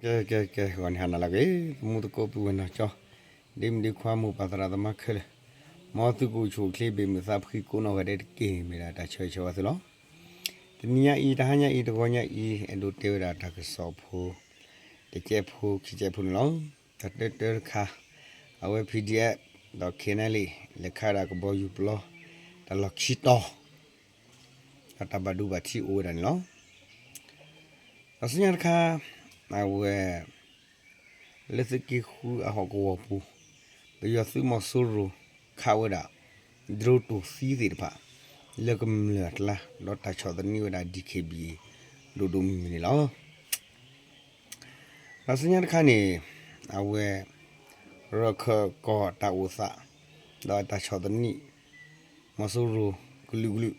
ကဲ ကဲ ကဲ ဂီၤန့ၣ်ဟါနၤလၢအဂ့ၤ သမူသကိးပုၢ်ဝဲၢ်နီၢ်ကၠီ, ဒ့မုၣ်ဒ့ခွါ မိၢ်ပၢ်သရၣ်သမါခဲလၢာ်, မ်သုကအိၣ်ဆူၣ်အိၣ်ချ့ ဘၣ်မုာ်သးဖှံကိးနီၢ်ဂၤဒဲးတက့ၢ် မ့ၢ်ဒၣ်တၢ်ဆၢဂ့ၤဆၢဝါသုလီၤ. တနံၤညါအံၤ တဟါညါအံၤ တဂီၤညါအံၤ အဲၣ်ဒိးတဲဝဲဒၣ်တၢ်ကစီၣ်ဖိ တကဲးဖိခံကဲးဖိန့ၣ်လီၤ. တၢတၢတၢတခါ, အဝဲ PDF ဒီး KNLA လဲၤခးဝဲဒၣ်ကဘီယူၤပျီ တၢ်လီၢ်ခံတီၤ ဒီးတၢ်ဘၣ်ဒိဘၣ်ထံးအိၣ်ဝဲဒၣ်န့ၣ်လီၤ. ဒီးဆူညါတခါ အဝဲ လၢသုးက့ဃုအဟီၣ်ကဝီၤပူၤ ပယီၤသုးမီၤစိရိၤခးဝဲဒၣ် drone တိၢ်သံသ့ၣ်တဖၣ် လၢကမျၢၢ်အကျါ ဒီးတၢ်ဆီၣ်သနံးဝဲဒၣ် DKBA ဒိၣ်ဒိၣ်မုၢ်မုၢ်န့ၣ်လီၤ. ဒီးဆူညါတခါန့ၣ် အဝဲ ရခၢၣ်ကီၢ်တၢ်အိၣ်သး ဒီးတၢ်ဆီၣ်သနံး မီၤစိရိၤကလုာ်ကလုာ်,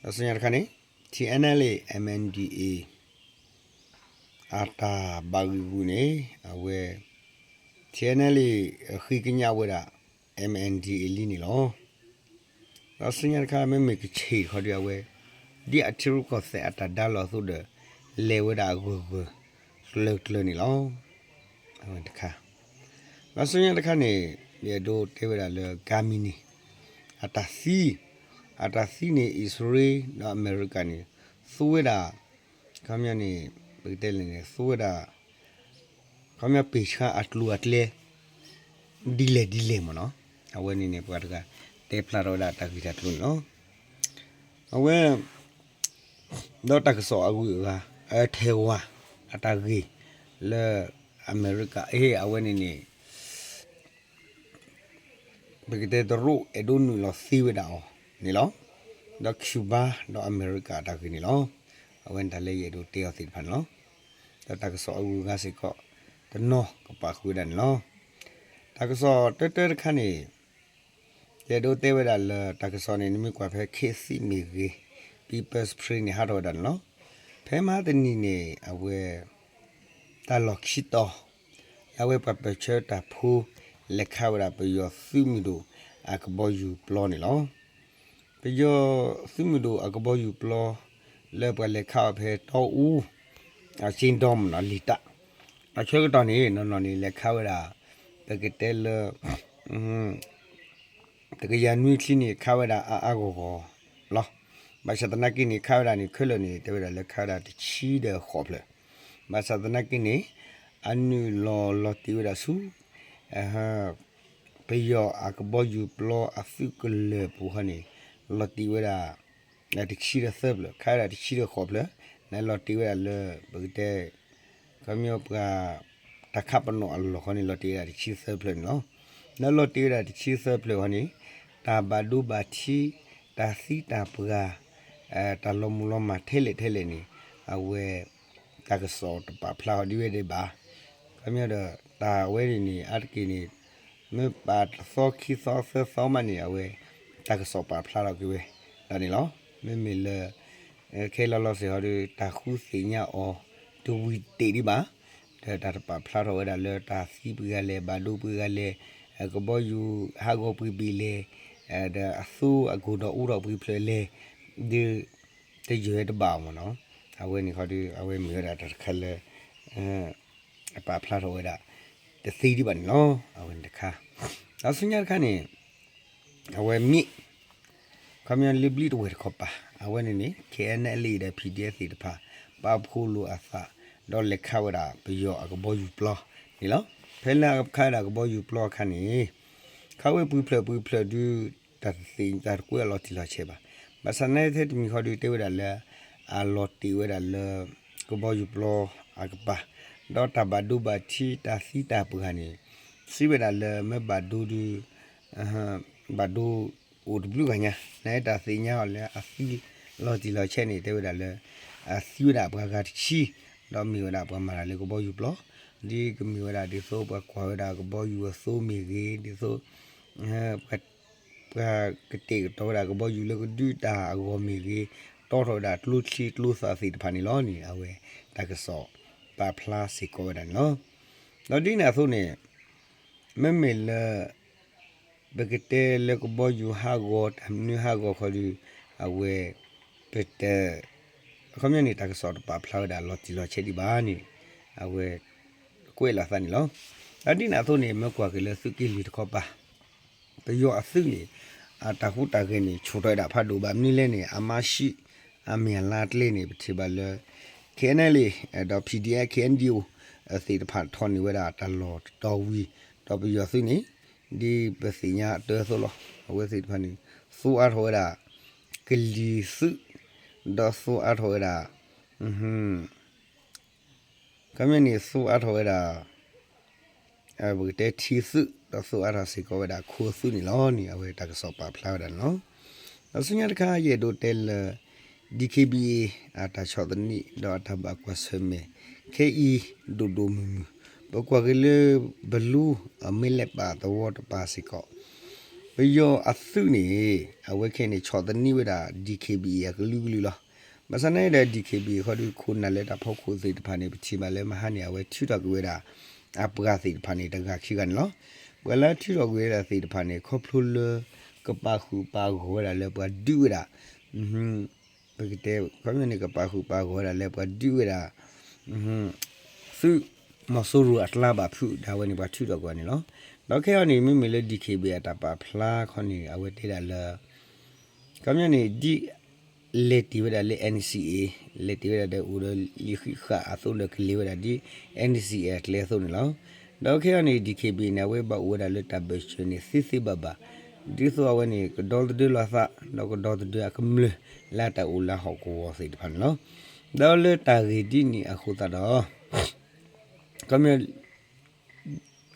ဒီးဆူညါတခါန့ၣ် TNLA MNDAA အတၢ်ဘၣ်ဂံာ်ဂူာ်န့ၣ် အဝဲ TNLA ဃ့ကညးဝဲဒၣ် MNDAA လံန့ၣ်လီၤ. ဒီးဆူညါတခါ မ့မ့ၢ်ကဆ့ၣ်တခီဒီး အဝဲ ဒ်အထံရူၢ်ကီၢ်သဲးအတၢ်ဒါလီၤအသိးဒီး လဲၤဝဲဒၣ်အဂၢၢ်ဂၢၢ်ကျၢၤကျၢၤန့ၣ်လီၤ. အဝဲတခါ ဒီးဆူညါတခါန့ၣ် ယအဲၣ်ဒိးတဲဝဲဒၣ်လၢ ကါမံၤန့ၣ် အတၢ်သံ, အတၢ်သံန့ၣ် အံၣ်စရ့လးဒီးအမဲရကၤန့ၣ် သူဝဲဒၣ် ခီပညီန့ၣ် ပကတဲလဲၣ်န့ၣ် သူဝဲဒၣ် ခီပညီပ့ၢ်ဆှါအကျိၤအကျဲ ဒ်လဲၣ်ဒ်လဲၣ်မ့ၢ်နီၤ, အဝဲန့ၣ်န့ၣ် ပှၤတဂၤတဲဖျါထီၣ်ဝဲဒၣ်တၢ်ဂ့ၢ်တၢ်ကျိၤန့ၣ်လီၤ. အဝဲ ဒီးတၢ်ကစီၣ်အဂုၤအဂၤ ထဲဝၤ အတၢ်ဂ့ၢ် လၢအမဲရကၤ အ့ အဝဲန့ၣ်န့ၣ် ပကတဲတရူးအဲၣ်ဒိးနုာ်လီၤသ့ဝဲဒၣ်အီၤန့ၣ်လီၤ. ဒီး Cuba ဒီးအမဲရကၤအတၢ်ဂ့ၢ်န့ၣ်လီၤ. အဝဲန့ၣ်တၢ်လၢယအဲၣ်ဒိးတဲအီၤသ့ၣ်တဖၣ်န့ၣ်လီၤ. ဒီးတၢ်ကစီၣ်အဂုၤအဂၤစ့ၢ်ကီး တနီၤကပာ်ဃုာ်ဝဲဒၣ်န့ၣ်လီၤ. တၢ်ကစီၣ်တၢတၢတခါန့ၣ် ယအဲၣ်ဒိးတဲဝဲဒၣ်လၢတၢ်ကစီၣ်န့ၣ် နမ့ၢ်ကွၢ်ဖဲ ခေတ်သစ် မ့ၢ်ဂ့ၤ, People's Spring န့ၣ် ဟးထီၣ်ဝဲဒၣ်န့ၣ်လီၤ. ဖဲမဟါတနံၤန့ၣ် အဝဲ တၢ်လီၢ်ခံတီၤ လၢအဝဲပှၤပၢၢ်ဆၢတၢ်ဖိ လဲၤခးဝဲဒၣ်ပယီၤသုးမုၢ်ဒိၣ်အကဘီယူၤပျီန့ၣ်လီၤ. ပယီၤသုးမုၢ်ဒိၣ်အကဘီယူၤပျီ လၢပှၤလဲၤခးအီၤဖဲတီအူ အကၠ့ဒီမ့ၢ်နီၤ လံာ်တၢ် အဆၢကတီၢ်န့ၣ် နီၢ်နီၢ်န့ၣ် လဲၤခးဝဲဒၣ် ပကတဲလၢ တကယၤနွံချံန့ၣ် ခးဝဲဒၣ်အါအါဂီၢ်ဂီၢ်လီၤ. ဘၣ်ဆၣ်သနာ်က့န့ၣ် ခးဝဲဒၣ်န့ၣ် ခဲလၢာ်န့ၣ် တဲဝဲဒၣ်လၢခးဝဲဒၣ်တဆံဒီးဃိးဖျၢၣ်, ဘၣ်ဆၣ်သနာ်က့န့ၣ် အနုာ်လီၤလီၤတ့ၢ်ဝဲဒၣ်ဆူ ပယီၤအကဘီယူၤပျီအသုးကလၢၤပူၤဃီန့ၣ် လီၤတ့ၢ်ဝဲဒၣ် တဆံဒီးသၢဖျၢၣ်, ခးဝဲဒၣ်တဆံဒီးဃိးဖျၢၣ်, နလီၤတ့ၢ်ဝဲဒၣ်လၢ ပကတဲ ခီပညီပှၤ တၢ်ခးပနီၣ်အလီၢ်ဃီန့ၣ် လီၤတ့ၢ်ဝဲဒၣ်တဆံသၢဖျၢၣ်န့ၣ်လီၤ. လၢလီၤတ့ၢ်ဝဲဒၣ်တဆံသၢဖျၢၣ်ဃီန့ၣ် တၢ်ဘၣ်ဒိဘၣ်ထံး တၢ်သံတၢ်ပှၢ် တၢ်လီၤမုၢ်လီၤမၢ်ထဲလဲၣ်ထဲလဲၣ်န့ၣ် အဝဲ တၢ်ကစီၣ်တပာ်ဖျါဃီဒ်ဝဲဒၣ်ဘၣ်. ခီပညီဒီး တၢ်ဝဲန့ၣ်န့ၣ် အါတက့ၢ်န့ၣ် မ့ၢ်ပာ်တသီခံသီသၢသီမးန့ၣ် အဝဲ တၢ်ကစီၣ်ပာ်ဖျါထီၣ်က့ၤဝဲဒၣ်န့ၣ်လီၤ. မ့မ့ၢ်လၢ ခဲလီၤလီၤစ့ၢ်ဃီဒီး တၢ်ဃုသ့ၣ်ညါအီၤ တဝံၤတ့ၢ်ဒံးဘၣ်, ဒီးတၢ်တပာ်ဖျါထီၣ်ဝဲဒၣ်လၢတၢ်သံပှဲၤဂၤလဲၣ်, ဘၣ်ဒိပှဲၤဂၤလဲၣ်, ကဘီယူၤဟးဂီၤပှဲၤဘ့ၣ်လဲၣ်, ဒီးအသိအကအိၣ်ဒီးအိၣ်ထီၣ်ပှဲၤဖျၢၣ်လဲၣ်, ဒီး တယၢၤဝဲတဘၣ်အီၤမ့ၢ်နီၤ. အဝဲန့ၣ်ဃီဒီး အဝဲမ့ၢ်ဝဲဒၣ်တၢ်တခါလၢ အပာ်ဖျါထီၣ်ဝဲဒၣ် တသ့ဒံးဘၣ်န့ၣ်လီၤ. အဝဲန့ၣ်တခါ ဒီးဆူညါတခါန့ၣ် အဝဲမ့ၢ် ခီပညီလၢဘျံးတဝဲၢ်တခီပၤ အဝဲန့ၣ်န့ၣ် KNLA ဒီး PDF သ့ၣ်တဖၣ် ပာ်ဖှိၣ်လိာ်အသး ဒီးလဲၤခးဝဲဒၣ်ပယီၤအကဘီယူၤပျီန့ၣ်လီၤ. ဖဲလၢအခးဝဲဒၣ်ကဘီယူၤပျီအခါန့ၣ် ခးဝဲပှဲၤဖျၢၣ်ပှဲၤဖျၢၣ်ဒုး တၢ်တသ့ၣ်ညါတၢ်တကွဲးအလီၤတံၢ်လီၤဆဲးဘၣ်. ဘၣ်ဆၣ်သနာ်က့ထဲတမံၤဃီဒုးတဲဝဲဒၣ်လၢ အလီၤတ့ၢ်ဝဲဒၣ်လၢ ကဘီယူၤပျီအကပၤ ဒီးတၢ်ဘၣ်ဒိဘၣ်ထံးတၢ်သံတၢ်ပှၢ်န့ၣ် စံးဝဲဒၣ်လၢမ့ၢ်ဘၣ်ဒိဒုး ဘၣ်ဒိအိၣ်တဘျုးဂၤညါ နတၢ်သ့ၣ်ညါအီၤလၢအသံလီၤတံၢ်လီၤဆဲးန့ၣ် တဲဝဲဒၣ်လၢ အသံဝဲဒၣ်ပှၤဂၤတဆံ ဒီးမ့ၢ်ဝဲဒၣ်ပှၤမၤတၢ်လၢကဘီယူၤပျီ ဒ်ကမ့ၢ်ဝဲဒၣ်ဒ်သိးပှၤကွၢ်ဝဲဒၣ်ကဘီယူၤအသိမ့ၢ်ဂ့ၤ ဒ်သိး ပှၤကတဲာ်ကတီၤဝဲဒၣ်ကဘီယူၤလၢကဒုးတၢ်အဂီၢ်မ့ၢ်ဂ့ၤ တီထီၣ်ဝဲဒၣ်ကျိချံကျိသၣ်သ့ၣ်တဖၣ်န့ၣ်လီၤန့ၣ် အဝဲတၢ်ကစီၣ်ပာ်ဖျါစ့ၢ်ကီးဝဲဒၣ်န့ၣ်လီၤ. ဒီးဒ်န့ၣ်အသိးန့ၣ် မ့မ့ၢ်လၢ ပကတဲလၢကဘီယူၤဟးဂီၤ တၢ်မနုၤဟးဂီၤခီဒုး အဝဲ ပတ အခီပညီန့ၣ် တၢ်ကစီၣ်တပာ်ဖျါဝဲဒၣ်လီၤတံၢ်လီၤဆဲးဒံးဘၣ်န့ၣ် အဝဲကွဲးလီၤအသးန့ၣ်လီၤ. ဒီးဒ်န့ၣ်အသိးန့ၣ် မ့ၢ်ကွၢ်က့ၤလၢသုးက့လွံၢ်တခီပၤ ပယီၤအသုးန့ၣ် အတၢ်ဟူးတၢ်ဂဲၤန့ၣ် ဆူၣ်ထီၣ်ဝဲဒၣ်ဖးဒိၣ်ဘၣ်မနုၤလဲၣ်န့ၣ် အမါရှံ အမ့ၢ်အလါကျဲန့ၣ် ပထံၣ်ဘၣ်လၢ K N L A ဒီး P D F K N D O သ့ၣ်တဖၣ်ထီၣ်န့ၢ်ဝဲဒၣ်တၢ်လီၢ်တီဝံၤ ဒီးပယီၤသုးန့ၣ် ဒ်ပသ့ၣ်ညါတၢ်အသိးလီၤ. အဝဲသ့ၣ်တဖၣ်န့ၣ် သူအါထီၣ်ဝဲဒၣ် ကလံၤသုး ဒီးသူအါထီၣ်ဝဲဒၣ် ခီပညီန့ၣ် သူအါထီၣ်ဝဲဒၣ် ပကတဲထံသုး ဒီးသူအါထီၣ်စ့ၢ်ကီးဝဲဒၣ်ခိသုးန့ၣ်လီၤန့ၣ် အဝဲတၢ်ကစီၣ်ပာ်ဖျါဝဲဒၣ်န့ၣ်လီၤ. ဒီးဆူညါတခါ ယအဲၣ်ဒိးတဲလၢ D K B A အတၢ်ဆီၣ်သနံး ဒီးအတၢ်ဘၣ်ကွၢ်ဆၢၣ်မဲာ် ခဲအံၤ ဒိၣ်ဒိၣ်မုၢ်မုၢ် ပကွၢ်က့ၤလၢ ဘလူးအမ့ၢ်လဲးပာ်သဝီတပၤစ့ၢ်ကီး ပယီၤအသုးန့ၣ် အဝဲခဲအံၤန့ၣ် ဆီၣ်သနံးဝဲဒၣ် D K B A အကလုာ်ကလုာ်လီၤ. ဘၣ်ဆၣ်န့ၣ်ဒီး D K B A ခီဒုးခိၣ်နၢ်လၢတၢ်ဖီခိၣ်သ့ၣ်တဖၣ်န့ၣ် ပထံၣ်ဘၣ်လၢမဟါန့ၣ် အဝဲထုးထီၣ်ကွံာ်ဝဲဒၣ် အပှၤသ့ၣ်တဖၣ်န့ၣ် တဂၤခံဂၤန့ၣ်လီၤ. ပှၤလၢထုးထီၣ်ကွံာ်ဝဲဒၣ်သ့ၣ်တဖၣ်န့ၣ် ခီဖျိလၢ ကပာ်ဃုာ်ပာ်ဂီၢ်ဝဲဒၣ်လၢပှၤဒုးဝဲဒၣ် ပကတဲ ခီပညီန့ၣ် ကပာ်ဃုာ်ပာ်ဂီၢ်ဝဲဒၣ်လၢပှၤဒုးဝဲဒၣ် သုးမီၤစိရိၤအကျါဘၣ်ဖုးဒၣ်ဝဲန့ၣ် ပှၤထုးထီၣ်ကွံာ်န့ၣ်လီၤ. ဒီးခဲအံၤန့ၣ် မ့မ့ၢ်လၢ D K B A အတၢ်ပာ်ဖျါခီန့ၣ် အဝဲတဲဒၣ်လၢ ခီပညီန့ၣ် ဒ်လဲၤတ့ၢ်ဝဲဒၣ်လၢ N C A လဲၤတ့ၢ်ဝဲဒၣ်ဒီးအိၣ်ဒီးလံာ်ဃံးဃာ်အသိးဒီးကလဲၤဝဲဒၣ်ဒ် N C A အကျဲအသိးန့ၣ်လီၤ. ဒီးခဲအံၤန့ၣ် D K B A န့ၣ် အဝဲဘၣ်အိၣ်ဝဲဒၣ်လၢတၢ်ဘၢၣ်စၢၤန့ၣ် သ့သ့ဘၣ်ဘၣ် ဒ်သိးအဝဲန့ၣ် ကဒီသဒၢလီၤအသး ဒီးကဒီသဒၢအကမျၢၢ်လၢတၢ်အိၣ်လၢဟီၣ်ကဝီၤသ့ၣ်တဖၣ်န့ၣ်လီၤ. ဒီးလၢတၢ်ဂ့ၢ်ဒ်န့ၣ်အဃိသတးဒီး ခီပညီ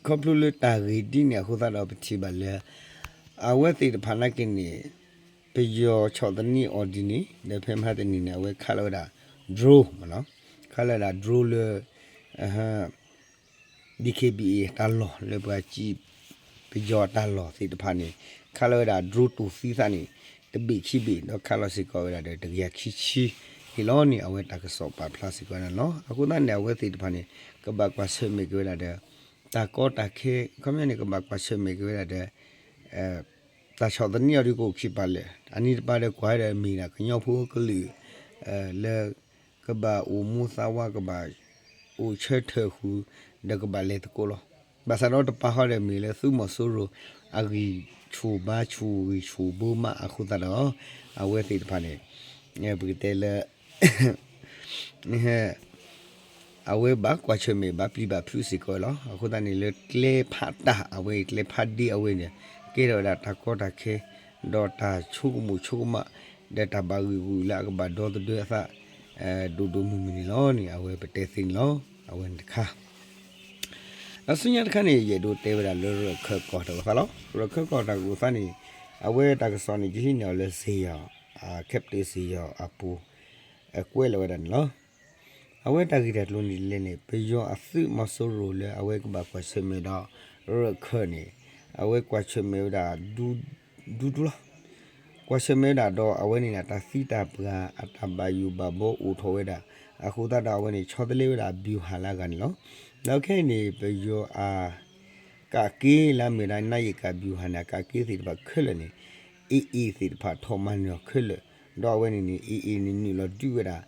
ခီဖျိလၢတၢ်ဂ့ၢ်ဒ်န့ၣ်အဃိသတးဒီး ပထံၣ်ဘၣ်လၢ အဝဲသ့ၣ်တဖၣ်နာ်က့န့ၣ် ပယီၤဆီၣ်သနံးအီၤဒ်န့ၣ် ဒီးဖဲမဟါတနံၤန့ၣ် အဝဲခးလီၤဝဲဒၣ် drone မ့ၢ်နီၤ, ခးလီၤဝဲဒၣ် drone လၢ D K B A တၢ်လီၢ်လၢပှၤစံး ပယီၤတၢ်လီၢ်သ့ၣ်တဖၣ်န့ၣ် ခးလီၤဝဲဒၣ် drone တူၢ်သံသးန့ၣ် တဘ့ၣ်ခံဘ့ၣ် ဒီးခးလီၤစ့ၢ်ကီးဝဲဒၣ်ဒီးတကယၤခံဆံ ဟ့ၣ်လီၤန့ၣ် အဝဲတၢ်ကစီၣ်ပာ်ဖျါစ့ၢ်ကီးန့ၣ်လီၤ. အဃိသတးန့ၣ် အဝဲသ့ၣ်တဖၣ်န့ၣ် ကဘၣ်ကွၢ်ဆၢၣ်မဲာ်က့ၤဝဲဒၣ်ဒီး တၢ်ကီတၢ်ခဲ ခီပညီန့ၣ် ကဘၣ်ကွၢ်ဆၢၣ်မဲာ်က့ၤဝဲဒၣ်ဒီး တၢ်ဆီၣ်သနံးအီၤဒ်ကအိၣ်ခံပာ်လၢာ် အနံၤတပၤဒီးကွၢ်ဒီးမ့ၢ်ဒၣ်ကညီဖိကလုာ် လၢ ကဘၣ်အိၣ်မူသးဝး ကဘၣ်အိၣ်ဆၢထၢၣ်ဃုာ် ဒီးကဘၣ်လဲၤသကိးလီၤ. ဘၣ်ဆၣ်ဒီးတပၤဃီဒီးမ့ၢ်လၢသုးမီၤစိရိၤ အဂံၢ်ဆူၣ်ဘါဆူၣ်ဂံၢ်ဆူၣ်ဘိမးအဃိသတးဒီး အဝဲသ့ၣ်တဖၣ်န့ၣ် ပကတဲလၢ အဝဲဘၣ်ကွၢ်ဆၢၣ်မဲာ်ဘၣ်ပျံၤဘၣ်ဖုးစ့ၢ်ကီးလီၤ. အဃိသတးန့ၣ်လၢကျဲဖးတၢ်အဝဲအံၤ ကျဲဖးဒ့အဝဲန့ၣ် ကဲထီၣ်ဝဲဒၣ်တၢ်ကီတၢ်ခဲ ဒီးတၢ်ဆိကမိၣ်ဆိကမး ဒီးတၢ်ဘၣ်ဂံာ်ဂူာ်လၢအကဘၣ်ဒီသဒၢအသး ဒိၣ်ဒိၣ်မုၢ်မုၢ်န့ၣ်လီၤန့ၣ် အဝဲပတဲသ့န့ၣ်လီၤ. အဝဲန့ၣ်တခါ ဒီးဆူညါတခါန့ၣ် ယအဲၣ်ဒိးတဲဝဲဒၣ်လၢရၢၢ်ခၢၣ်ကီၢ်တၢ်အိၣ်သးလီၤ. ရၢၢ်ခၢၣ်ကီၢ်တၢ်အိၣ်သးန့ၣ် အဝဲတၢ်ကစီၣ်န့ၣ် ယဟံးန့ၢ်အီၤလၢစ့ၢ်ယီၤ Captain စ့ၢ်ယီၤအပူၤ ကွဲးလီၤဝဲဒၣ်န့ၣ်လီၤ. အဝဲတၢ်ဂ့ၢ်တၢ်ကျိၤန့ၣ်လဲၣ်န့ၣ် ပယီၤအသုးမီၤစိရိၤလၢအဝဲကဘၣ်ကွၢ်ဆၢၣ်မဲာ်ဒီး ရၢၢ်ခၢၣ်န့ၣ် အဝဲကွၢ်ဆၢၣ်မဲာ်ဝဲဒၣ် ဒူဒူလီၤ. ကွၢ်ဆၢၣ်မဲာ်ဝဲဒၣ်ဒီးအဝဲန့ၣ် အတၢ်သံတၢ်ပှၢ် အတၢ်ဘၣ်ယိၣ်ဘၣ်ဘီအိၣ်ထီၣ်ဝဲဒၣ် အဃိသတးဒီးအဝဲန့ၣ် ဆီတလဲဝဲဒၣ် ဗျူဟာ လၢအဂၤန့ၣ်လီၤ. ဒီးခဲအံၤန့ၣ် ပယီၤအ ကးက့လၢအမ့ၢ်ဒၣ် နါယံၤကၤ ဗျူဟာ န့ၣ် အကးက့သ့ၣ်တဖၣ်ခဲလၢာ်န့ၣ် AA သ့ၣ်တဖၣ်ထီၣ်မၤနၢၤအီၤခဲလၢာ် ဒီးအဝဲန့ၣ်န့ၣ် AA န့ၣ် နုာ်လီၤဒုးဝဲဒၣ်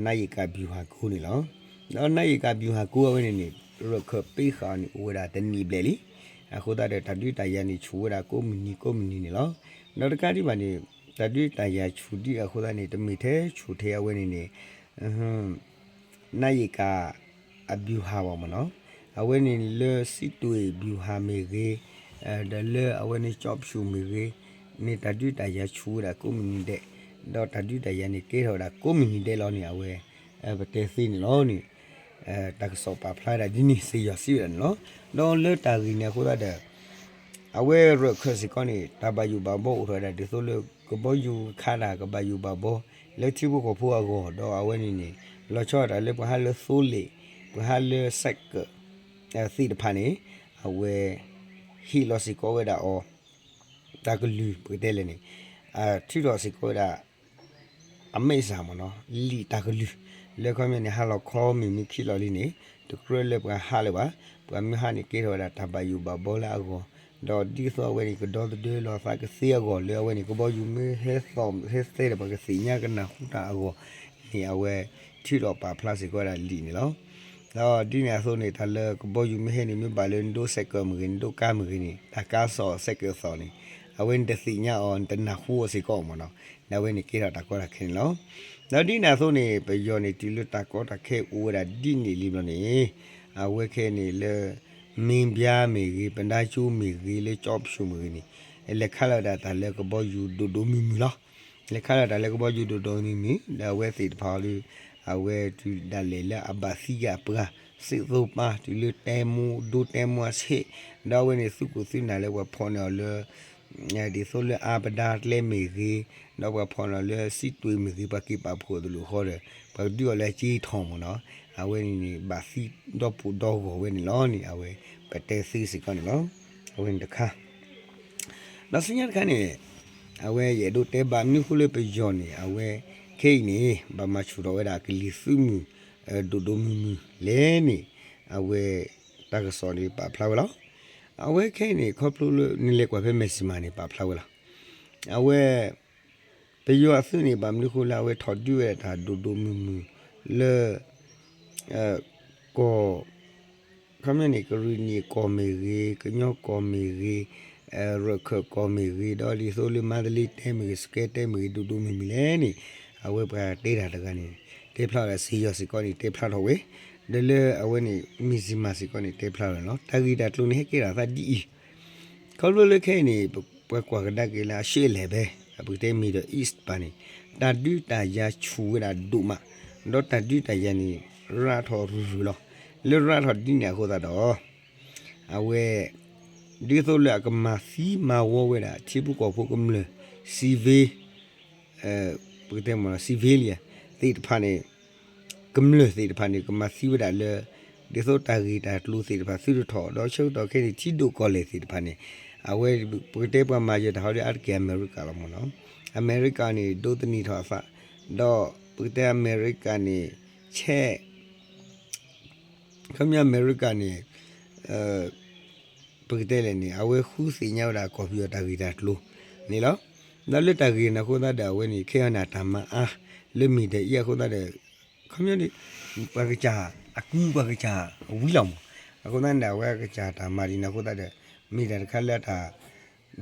နါယံၤကၤ ဗျူဟာ ကိးန့ၣ်လီၤ. ဒီးနါယံၤကၤ ဗျူဟာ ကိးအဝဲန့ၣ်န့ၣ် ရၢၢ်ခၢၣ်ပ့ဃာ်အီၤန့ၣ် အိၣ်ဝဲဒၣ်တနံၣ်ဘျဲၣ်လံ. အဃိသတးဒီး တၢ်ဒုးတၢ်ယၤန့ၣ် ဆူၣ်ဝဲဒၣ်ကိးမုၢ်နံၤကိးမုၢ်နံၤန့ၣ်လီၤ. ဒီးတကးဒံးဘၣ်န့ၣ် တၢ်ဒုးတၢ်ယၤဆူၣ်ဒံးအဃိသတးန့ၣ် တမ့ၢ်ထဲဆူၣ်ထဲအဝဲန့ၣ်န့ၣ် နါယံၤကၤ အ ဗျူဟာ ဘၣ်မ့ၢ်နီၤ, အဝဲန့ၣ်လၢ စစ်တွေ ဗျူဟာ မ့ၢ်ဂ့ၤ, ဒီးလၢအဝဲန့ၣ် ကျောက်ဖြူ မ့ၢ်ဂ့ၤ, န့ၣ်တၢ်ဒုးတၢ်ယၤဆူၣ်ဝဲဒၣ်ကိးမုၢ်နံၤဒဲး, ဒီးတၢ်ဒုးတၢ်ယၤန့ၣ်ကဲထီၣ်ဝဲဒၣ်ကိးမုၢ်နံၤဒဲးလီၤန့ၣ် အဝဲ ပတဲသ့န့ၣ်လီၤန့ၣ် တၢ်ကစီၣ်ပာ်ဖျါဝဲဒၣ်ဒ်န့ၣ် စ့ၢ်ယီၤစံးဝဲဒၣ်န့ၣ်လီၤ. ဒီးလၢတၢ်ဂ့ၢ်န့ၣ်အဃိသတးဒီး အဝဲရၢၢ်ခၢၣ်စ့ၢ်ကီးန့ၣ် တၢ်ဘၣ်ယိၣ်ဘၣ်ဘီအိၣ်ထီၣ်ဝဲဒၣ်ဒ်သိးလၢ ကဘီယူၤခးတၢ်ကဘၣ်ယိၣ်ဘၣ်ဘီ လၢထံဖိကီၢ်ဖိအဂီၢ် ဒီးအဝဲန့ၣ်န့ၣ် လီၤဆီဒၣ်တၢ်လၢပှၤဟးလၢသိလ့ၣ် ပှၤဟးလၢစဲးကၢး သ့ၣ်တဖၣ်န့ၣ် အဝဲ ဟ့ၣ်လီၤစ့ၢ်ကီးဝဲဒၣ်အီၤ တၢ်ကလုၢ်ပကတဲလဲၣ်န့ၣ် ထုးထီၣ်စ့ၢ်ကီးဝဲဒၣ် အမဲာ်စၢ်မ့ၢ်နီၤ လံာ်တၢ်ကလုၢ် လၢခီပညီန့ၣ် ဟးလီၤခီမ့ၢ်မ့ၢ်ခံလီၤလံန့ၣ် တကြၢးလၢပှၤဟးလၢၤဘၣ်, ပှၤမ့ၢ်ဟးန့ၣ်ကဲထီၣ်ဝဲဒၣ်တၢ်ဘၣ်ယိၣ်ဘၣ်ဘီလၢအဂီၢ်, ဒီးဒ်သိးအဝဲန့ၣ် ကဒီသဒၢလီၤသးကသ့အဂီၢ် လၢအဝဲန့ၣ် ကဘီယူၤမ့ၢ်ဟဲသီၣ်ဟဲသဲဒီးပှၤကသ့ၣ်ညါကနၢ်ဟူတၢ်အဂီၢ်န့ၣ် အဝဲထုးထီၣ်ပာ်ဖျါစ့ၢ်ကီးဝဲဒၣ်လံာ်န့ၣ်လီၤ. ဒီးဒ်န့ၣ်အသိးန့ၣ် တၢ်လၢကဘီယူၤမ့ၢ်ဟဲန့ၣ် မ့ၢ်ဘၣ်လၢနဒိးစဲးကၢးမ့ၢ်ဂ့ၤ နဒိးကါမ့ၢ်ဂ့ၤန့ၣ် တၢ်ကါစီၣ်စဲးကၢးသီၣ်န့ၣ် အဝဲနတသ့ၣ်ညါအီၤ နတနၢ်ဟူအီၤစ့ၢ်ကီးမ့ၢ်နီၤ. ဒီးအဝဲန့ၣ်ကဲထီၣ်တၢ်ကီတၢ်ခဲန့ၣ်လီၤ. ဒီးဒ်န့ၣ်အသိးန့ၣ် ပယီၤန့ၣ် တုၤလၢတၢ်ကီတၢ်ခဲအိၣ်ဝဲဒၣ်ဒ်န့ၣ်လံဘျီန့ၣ် အဝဲခဲအံၤန့ၣ်လၢ မ့ၢ်ဘၠါမ့ၢ်ဂ့ၤ ပဒါကၠိမ့ၢ်ဂ့ၤ လၢကၠီဖၠိမ့ၢ်ဂ့ၤန့ၣ် လဲၤခးလီၤဝဲဒၣ်တၢ်လၢကဘီယူၤဒိၣ်ဒိၣ်မုၢ်မုၢ်လီၤ. လဲၤခးလီၤတၢ်လၢကဘီယူၤဒိၣ်ဒိၣ်မုၢ်မုၢ် ဒီးအဝဲသ့ၣ်တဖၣ်ဒီး အဝဲတုၤဒၣ်လဲာ်လၢအဘၣ်သံက့ၤအပှၤ စ့ၣ်သိပၤ တုၤလၢတဲမိၢ်ဒိတဲမိၢ်အဆ့ၣ် ဒီးအဝဲန့ၣ်သူၣ်ကိၢ်သးဂီၤလၢပှၤဖီၣ်န့ၢ်အီၤလၢ ဒ်သိးလၢအါပဒါကျဲမ့ၢ်ဂ့ၤ ဒီးပှၤဖီၣ်န့ၢ်အီၤလၢစံးတွ့ၣ်မ့ၢ်ဂ့ၤ ပှၤက့ၤပာ်ဖှိၣ်အသးလိာ်ဃီဒီး ပှၤကဒုးအီၤလၢအကၠ့ထီၣ်မ့ၢ်နီၤ. အဝဲန့ၣ်န့ၣ် ဘၣ်သံဒီဖှိၣ်ဒီဂီၢ်ဝဲန့ၣ်လီၤန့ၣ် အဝဲပတဲသ့စ့ၢ်ကီးန့ၣ်လီၤ. အဝဲန့ၣ်တခါ ဒီးဆူညါတခါန့ၣ် အဝဲယအဲၣ်ဒိးတဲဘၣ်မနုၤဃိလၢပယီၤန့ၣ် အဝဲခဲအံၤန့ၣ် ဘၣ်မၤဆူၣ်ထီၣ်ဝဲဒၣ်ကလံၤသုးမုၢ် ဒိၣ်ဒိၣ်မုၢ်မုၢ်လဲၣ်န့ၣ် အဝဲတၢ်ကစီၣ်န့ၣ်ပာ်ဖျါဝဲလီၤ. အဝဲခဲအံၤန့ၣ် ခီဖျိလၢနလဲၤကွၢ်ဖဲမဲာ်စံမၤန့ၣ် ပာ်ဖျါဝဲလီၤ. အဝဲ ပယီၤအသုးန့ၣ် ဘၣ်မနုၤဃိလၢအဝဲထီၣ်ဒုးဝဲဒၣ်တၢ်ဒိၣ်ဒိၣ်မုၢ်မုၢ်လၢ ကီၢ် ခီပညီန့ၣ် ကရ့ၣ်နံၣ်ကီၢ်မ့ၢ်ဂ့ၤ ကညီကီၢ်မ့ၢ်ဂ့ၤ ရခၢၣ်ကီၢ်မ့ၢ်ဂ့ၤ ဒီးဒ်သိးလၢမါတလ့တဲမ့ၢ်ဂ့ၤ စကဲတဲမ့ၢ်ဂ့ၤ ဒိၣ်ဒိၣ်မုၢ်မုၢ်လဲၣ်န့ၣ် အဝဲပှၤတဲတၢ်တဂၤန့ၣ် တဲဖျါဝဲဒၣ် စ့ယီၤစ့ၢ်ကီးန့ၣ် တဲဖျါထီၣ်ဝဲ ဒီးလၢအဝဲန့ၣ် မဲာ်စံမၤစ့ၢ်ကီးန့ၣ် တဲဖျါထီၣ်လီၤ. တၢ်ဂ့ၢ်တၢ်ကျိၤန့ၣ် ဟဲကဲထီၣ်အသးဒ်အံၤ ခီဖျိလၢခဲအံၤန့ၣ် ပကွၢ်ကဒါက့ၤလၢအရှေ့အလယ်ပိုင်း ပကတဲ Middle East တဖၣ်န့ၣ် တၢ်ဒုးတၢ်ယၤဆူၣ်ဝဲဒၣ်ဒိၣ်မး ဒီးတၢ်ဒုးတၢ်ယၤန့ၣ် ရၤထီၣ်ရုၢ်ရုၢ်လီၤ. လၢရၤထီၣ်ဒ်န့ၣ်အဃိသတးဒီး အဝဲ ဒ်သိးလၢအကမၤသံမၤဝီဝဲဒၣ် ထံဖိကီၢ်ဖိကမျၢၢ် civil ပကတဲမ့ၢ် civilian သ့ၣ်တဖၣ်န့ၣ် ကမျၢၢ်သ့ၣ်တဖၣ်န့ၣ် ကမၤသံဝဲဒၣ်လၢ ဒ်သိးတၢ်ဂ့ၢ်တၢ်ကျိၤသ့ၣ်တဖၣ်သုတထီၣ် ဒီးဆၢကတီၢ်ခဲအံၤန့ၣ် ထံဒိၣ်ကီၢ်လဲၢ်သ့ၣ်တဖၣ်န့ၣ် အဝဲ ပကတဲပှၤမၤယၢၤတၢ်ဟီဒ်အါတက့ၢ်အမဲရကၤလီၤမ့ၢ်နီၤ. အမဲရကၤန့ၣ် ဒိးသန့ၤထီၣ်အသး ဒီးပကတဲအမဲရကၤန့ၣ် ဆဲး ခီပညီအမဲရကၤန့ၣ် ပကတဲလဲၣ်န့ၣ် အဝဲဃုသ့ၣ်ညါဝဲဒၣ်ကီၢ်ပယီၤတၢ်ဂ့ၢ်တၢ်ကျိၤန့ၣ်လီၤ. ဒီးလၢတၢ်ဂ့ၢ်န့ၣ်အဃိသတးဒီး အဝဲန့ၣ် ခဲအံၤန့ၣ် တၢ်မၤအါ လၢ Middle East အဃိသတးဒီး ခီပညီန့ၣ် ပှၤကစၢ် အကုပှၤကစၢ်ဝံလီၤမး. အဃိသတးန့ၣ် အဝဲကစၢ်တၢ်မၤဒ်န့ၣ်အဃိသတးဒီး မ့ၢ်တၢ်တခါလၢအတၢ်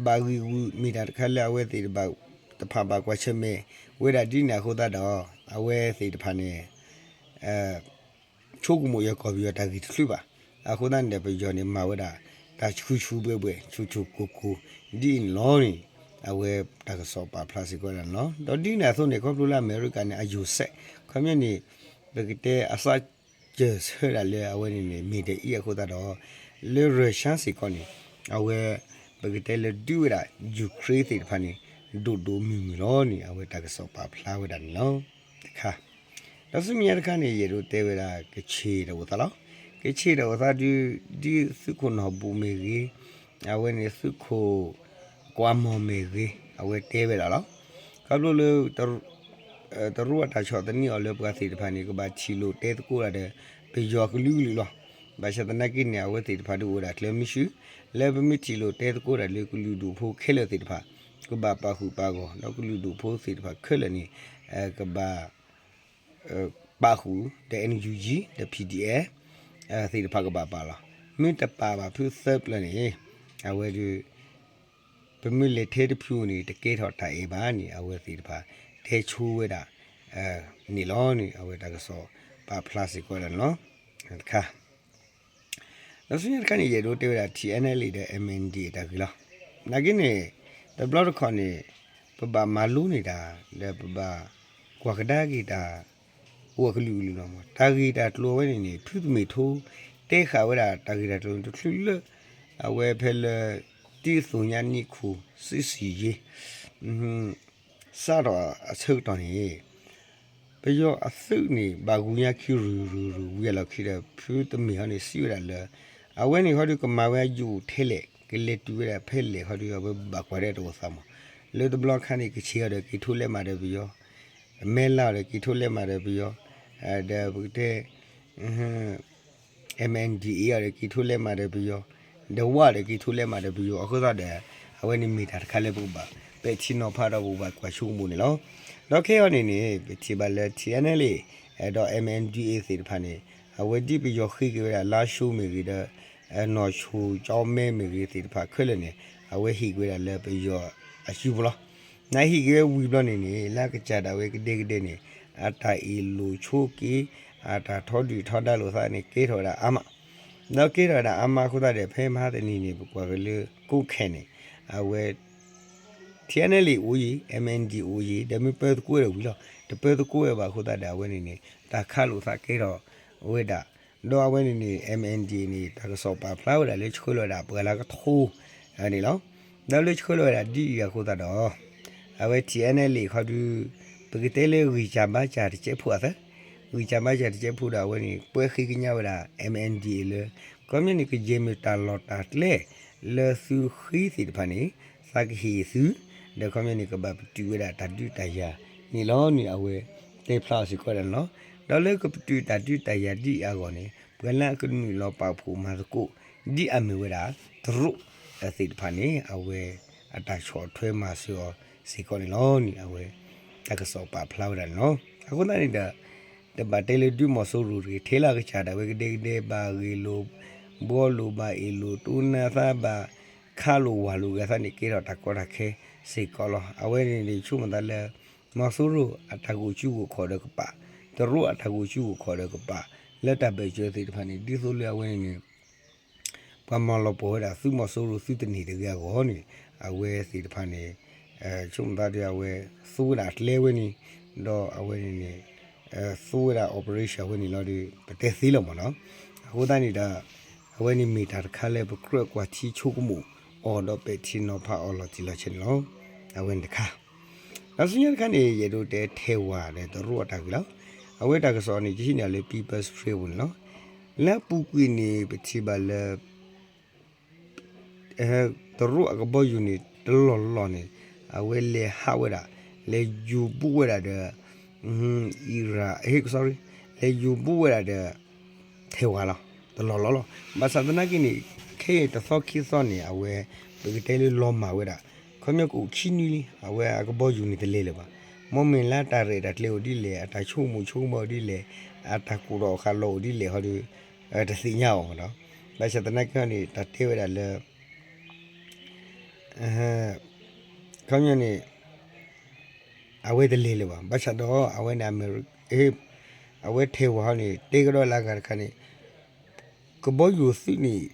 ဘၣ်ဂံာ်ဂူာ် မ့ၢ်တၢ်တခါလၢအဝဲသ့ၣ်တဖၣ် တဖၣ်ဘၣ်ကွၢ်ဆၢၣ်မဲာ်ဝဲဒၣ်ဒ်န့ၣ်အဃိသတးဒီး အဝဲသ့ၣ်တဖၣ်န့ၣ် ဆိကမိၣ်ယဲကီၢ်ပယီၤတၢ်ဂ့ၢ်တချုးဘၣ်. အဃိသတးန့ၣ်ဒီး ပယီၤန့ၣ်မၤဝဲဒၣ် တၢ်ဆူၣ်ဆူၣ်ဘှဲဘှဲ ဆူၣ်ဆူၣ်ကိၢ်ကိၢ် ဒ်အံၤန့ၣ်လီၤန့ၣ် အဝဲတၢ်ကစီၣ်ပာ်ဖျါစ့ၢ်ကီးဒၣ်န့ၣ်လီၤ. ဒီးဒ်န့ၣ်အသိးန့ၣ် ခီဖျိလၢအမဲရကၤန့ၣ် အယိၤစဲး ခီပညီန့ၣ် ပကတဲအစး စၢၤဆၢဒၣ်လၢအဝဲန့ၣ်န့ၣ် Middle East အဃိသတးဒီး လၢ Russia စ့ၢ်ကီးန့ၣ် အဝဲ ပကတဲလၢဒုးဝဲဒၣ် Ukraine သ့ၣ်တဖၣ်န့ၣ် ဒိၣ်ဒိၣ်မုၢ်မုၢ်လီၤန့ၣ် အဝဲတၢ်ကစီၣ်ပာ်ဖျါဝဲဒၣ်န့ၣ်လီၤ. တခါ ဒီးဆူမဲာ်ညါတခါန့ၣ် ယအဲၣ်ဒိးတဲဝဲဒၣ် ကချ့ၣ်တၢ်အိၣ်သးလီၤ. ကချ့ၣ်တၢ်အိၣ်သးဒုး ဒ်သုးခိၣ်နီၢ်ဘူၣ်မ့ၢ်ဂ့ၤ အဝဲန့ၣ်သုးခိၣ် ကွၢ်မီၢ်မ့ၢ်ဂ့ၤ အဝဲတဲဝဲဒၣ်လီၤ. ခီဖျိလၢ တရူးအတၢ်ဆီၣ်သနံးအီၤလၢပှၤသ့ၣ်တဖၣ်န့ၣ် ကဘၣ်ထံၣ်လိာ်တဲသကိးတၢ်ဒီး ပယီၤကလုာ်ကလုာ်လီၤ. ဘၣ်ဆၣ်သနာ်က့န့ၣ် အဝဲသ့ၣ်တဖၣ်ဒုးအိၣ်ဝဲဒၣ်ကျဲမုၢ်ဆူၣ် လၢပမ့ၢ်ထံၣ်လိာ်တဲသကိးတၢ်လၢကလုာ်ဒူၣ်ဖိခဲလၢာ်သ့ၣ်တဖၣ် ကဘၣ်ပာ်ဃုာ်ပာ်ဂီၢ် ဒီးကလုာ်ဒူၣ်ဖိသ့ၣ်တဖၣ်ခဲလၢာ်န့ၣ် ကဘၣ် ပာ်ဃုာ် ဒီး NUG ဒီး PDF သ့ၣ်တဖၣ်ကဘၣ်ပာ်လီၤ. မ့ၢ်တပာ်ဘၣ်ဖုသၢပျၢၤန့ၣ် အဝဲဒုး ပမ့ၢ်လဲၤထဲတဖုန့ၣ် တကဲထီၣ်တၢ်အဲၣ်ဘၣ်န့ၣ် အဝဲသ့ၣ်တဖၣ် တဲဆိဝဲဒၣ် န့ၣ်လီၤန့ၣ် အဝဲတၢ်ကစီၣ်ပာ်ဖျါစ့ၢ်ကီးဒၣ်န့ၣ်လီၤ. တခါ ဒီးဆူညါတခါန့ၣ် ယအဲၣ်ဒိးတဲဝဲဒၣ် TNLA ဒီး MNDAA တၢ်ဂ့ၢ်လီၤ. နာ်က့န့ၣ် တဘျီတခီၣ်န့ၣ် ပဘၣ်မၤလိန့ၢ်တၢ် ဒီးပဘၣ်ကွၢ်ကဒါက့ၤတၢ် အိၣ်အကလုာ်ကလုာ်လီၤမး. တၢ်ဂ့ၢ်တၢ်ကျိၤအဝဲန့ၣ်န့ၣ် ဖုသးမ့ၢ်ထိ တဲဃာ်ဝဲဒၣ်တၢ်ဂ့ၢ်တၢ်ကျိၤန့ၣ် တချုးလၢ အဝဲဖဲလၢ တံၢ်သူၣ်ညါနံၣ်ခူၣ် စံးစံးယ့ စးထီၣ်အဆၢကတီၢ်န့ၣ် ပယီၤအသုးန့ၣ် ဘၣ်ဂုၤညါခံရုၢ်ရုၢ်ရုၢ် ဝံၤအလီၢ်ခံဒီး ဖုသးမ့ၢ်ဟီန့ၣ် စံးဝဲဒၣ်လၢ အဝဲန့ၣ်ဟီဒီး ကမၤဝဲအယိာ်ထဲလဲၣ် ကလဲၤတုၤဝဲဒၣ်ဖဲလဲၣ်ဟီဒီး အဝဲဘၣ်ကွၢ်ဒီးတၢ်အိၣ်သးမး. လၢတဘျီခါန့ၣ် ကချ့ၣ်အီၤဒီး က့ၤထိလဲးမၤဒီးပယီၤ, မဲလၢအီၤဒီး က့ၤထိလဲးမၤဒီးပယီၤ, ဒီးပကတဲ MNDAA အီၤဒီး က့ၤထိလဲးမၤဒီးပယီၤ, ဒီးဝါဒီး က့ၤထိလဲးမၤဒီးပယီၤ အဃိသတးဒီး အဝဲန့ၣ်မ့ၢ်တၢ်တခါလၢပကဘၣ် ပဲာ်ထံနီၤဖးဒီးပကဘၣ်ကွၢ်ဆိကမိၣ်န့ၣ်လီၤ. ဒီးခဲအံၤန့ၣ်န့ၣ် ပထံၣ်ဘၣ်လၢ TNLA ဒီး MNDAA သ့ၣ်တဖၣ်န့ၣ် အဝဲဒ်ပယီၤဃ့က့ၤဝဲဒၣ်လါၡိမ့ၢ်ဂ့ၤဒီး နီၢ်ဆိကၠီမဲမ့ၢ်ဂ့ၤသ့ၣ်တဖၣ်ခဲလၢာ်န့ၣ် အဝဲဟ့ၣ်က့ၤဝဲဒၣ်လၢပယီၤအစုပူၤလီၤ. နဟ့ၣ်က့ၤဝဲဝံၤဘျီန့ၣ်န့ၣ် လၢကစၢ်ဒၣ်ဝဲကဒဲကဒဲန့ၣ် အတၢ်အ့ၣ်လိာ်ဆိက့ၤ အတၢ်ထီဒုၣ်ထီဒါလိာ်သးန့ၣ် ကဲထီၣ်ဝဲဒၣ်အါမး ဒီးကဲထီၣ်ဝဲဒၣ်အါမးအဃိသတးဒီး ဖဲမဟါတနံၤန့ၣ် ပကွၢ်က့ၤလၢကိးခဲန့ၣ် အဝဲ ထံအနဲလံအိၣ်ယံၤ MND အိၣ်ယံၤ ဒီးမ့ၢ်ပၢသကိးဝဲဒီးဝံၤလီၤ. တပၢသကိးဝဲဘၣ်အဃိသတးဒီး အဝဲန့ၣ်န့ၣ် တၢ်ခးလိာ်သးကဲထီၣ်ဝဲဒၣ် ဒီးအဝဲန့ၣ်န့ၣ် MND န့ၣ် တၢ်ကစီၣ်ပာ်ဖျါဝဲဒၣ်လၢဆှၢလီၤဝဲဒၣ်ပှၤလၢကထိန့ၣ်လီၤ. ဒီးလၢဆှၢလီၤဝဲဒၣ်ဒ်အံၤအဃိသတးဒီး အဝဲ ထံအနဲလံခီဒု ပကတဲလၢဂံၢ်စၢ်ဘါစၢ်တစဲးဖိအသး ဂံၢ်စၢ်ဘါစၢ်တစဲးဖိဒီး အဝဲန့ၣ် ပှဲၤဃ့ကညးဝဲဒၣ် MND လၢ ခီပညီန့ၣ် ကယဲၢ်မ့ၢ်တၢ်လီၢ်တၢ်ကျဲ လၢသုဃ့သ့ၣ်တဖၣ်န့ၣ် သးကဟ့ၣ်သု ဒီးခီပညီန့ၣ် ကဘၣ်ပတုာ်ဝဲဒၣ်တၢ်ဒုးတၢ်ယၤန့ၣ်လီၤန့ၣ် အဝဲတဲဖျါအီၤစ့ၢ်ကီးဒၣ်န့ၣ်လီၤ. ဒီးလၢကပတုာ်တၢ်ဒုးတၢ်ယၤဒ်အံၤအဂီၢ်န့ၣ် ပှၤလၢအကနုာ်လီၤပာ်ဖှိၣ်မၤသကိး ဒ်အမ့ၢ်ဝဲဒၣ် တရူးသ့ၣ်တဖၣ်န့ၣ် အဝဲအတၢ်ဆီၣ်ထွဲမၤစၢၤအီၤစ့ၢ်ကီးန့ၣ်လီၤန့ၣ် အဝဲတၢ်ကစီၣ်ပာ်ဖျါဝဲဒၣ်န့ၣ်လီၤ. အဃိသတးန့ၣ်ဒီး တဘၣ်တဲလၢဒုးမီၤစိရိၤတဂ့ၤ ထဲလၢအကစၢ်ဒၣ်ဝဲကဒဲကဒဲ ဘၣ်ဂ့ၢ်လိာ်ဘှီလိာ် ဘၣ်အ့ၣ်လိာ်တိနါသး ဘၣ်ခးလိာ်ဝၢ်လိာ်ဂ့ၤသးန့ၣ် ကဲထီၣ်တၢ်ကီတၢ်ခဲစ့ၢ်ကီးလီၤ. အဝဲန့ၣ်န့ၣ် ဆိကမိၣ်သးလၢ မီၤစိရိၤအတၢ်ဂိၢ်စုဂိၢ်ခီၣ်ဒီးကပၤ တရူးအတၢ်ဂိၢ်စုဂိၢ်ခီၣ်ဒီးကပၤ လၢတၢ်ဘၢၣ်စၢၤသ့ၣ်တဖၣ်န့ၣ် ဒ်သိးလၢအဝဲန့ၣ်န့ၣ် ပှၤမၤလီၤပှီၢ်ဝဲဒၣ်သုးမီၤစိရိၤသုးတန့ၢ်တဂ့ၤအဂီၢ်န့ၣ် အဝဲသ့ၣ်တဖၣ်န့ၣ် ဆိကမိၣ်သးဒီးအဝဲ သူဝဲဒၣ်အကျဲဝဲန့ၣ် ဒီးအဝဲန့ၣ်န့ၣ် သူဝဲဒၣ် operation ဝဲန့ၣ်လီၤဒီး ပတဲသ့လီၤမ့ၢ်နီၤ. အဃိသတးန့ၣ်ဒီး အဝဲန့ၣ်မ့ၢ်တၢ်တခါလၢပကြၢးကွၢ်ထံဆိကမိၣ်အီၤဒီးပဲာ်ထံနီၤဖးအီၤလီၤတံၢ်လီၤဆဲးန့ၣ်လီၤ. အဝဲန့ၣ်တခါ ဒီးဆူညါတခါန့ၣ် ယအဲၣ်ဒိးတဲထဲဝၤဒီးတရူးအတၢ်ဂ့ၢ်လီၤ. အဝဲတၢ်ကစီၣ်န့ၣ် ယဟံးန့ၢ်အီၤလၢ People's Spring ပူၤန့ၣ်လီၤ. လၢအပူၤကွံာ်န့ၣ် ပထံၣ်ဘၣ်လၢ တရူးအကဘီယူၤန့ၣ် တလီၢ်လီၢ်န့ၣ် အဝဲလဲၤဟးဝဲဒၣ် လဲၤယူၤဘူးဝဲဒၣ်ဒီး Iran, ဟ့ၣ် sorry, လဲၤယူၤဘူးဝဲဒၣ်ဒီး ထဲဝၤလီၤ. တလီၢ်လီၢ်လီၤ. ဘၣ်ဆၣ်သနာ်က့န့ၣ် ခဲအံၤတသီခံသီန့ၣ် အဝဲ ပကတဲလၢလီၤမၢ်ဝဲဒၣ် ခီပညီကအိၣ်ခံနွံလံ အဝဲအကဘီယူၤန့ၣ်တလဲၤလၢၤဘၣ်. မ့မ့ၢ်လၢအတၢ်ရဲၣ်တၢ်ကျဲၤအိၣ်ဒ်လဲၣ်, အတၢ်ဆိကမိၣ်ဆိကမးအိၣ်ဒ်လဲၣ်, အတၢ်ကိၢ်ထီၣ်အဃၣ်လီၤအိၣ်ဒ်လဲၣ်ဟီဒီး တသ့ၣ်ညါအီၤမ့ၢ်နီၤ. ဘၣ်ဆၣ်သနာ်က့ဟီန့ၣ် တၢ်တဲဝဲဒၣ်လၢ ခီပညီန့ၣ် အဝဲတလဲၤလၢၤဘၣ်. ဘၣ်ဆၣ်ဒီး အဝဲန့ၣ် အမဲရကၤ အဝဲထဲဝၤဟီန့ၣ် တဲကဒီးလၢအဂၤတခါန့ၣ် ကဘီယူၤသုးန့ၣ်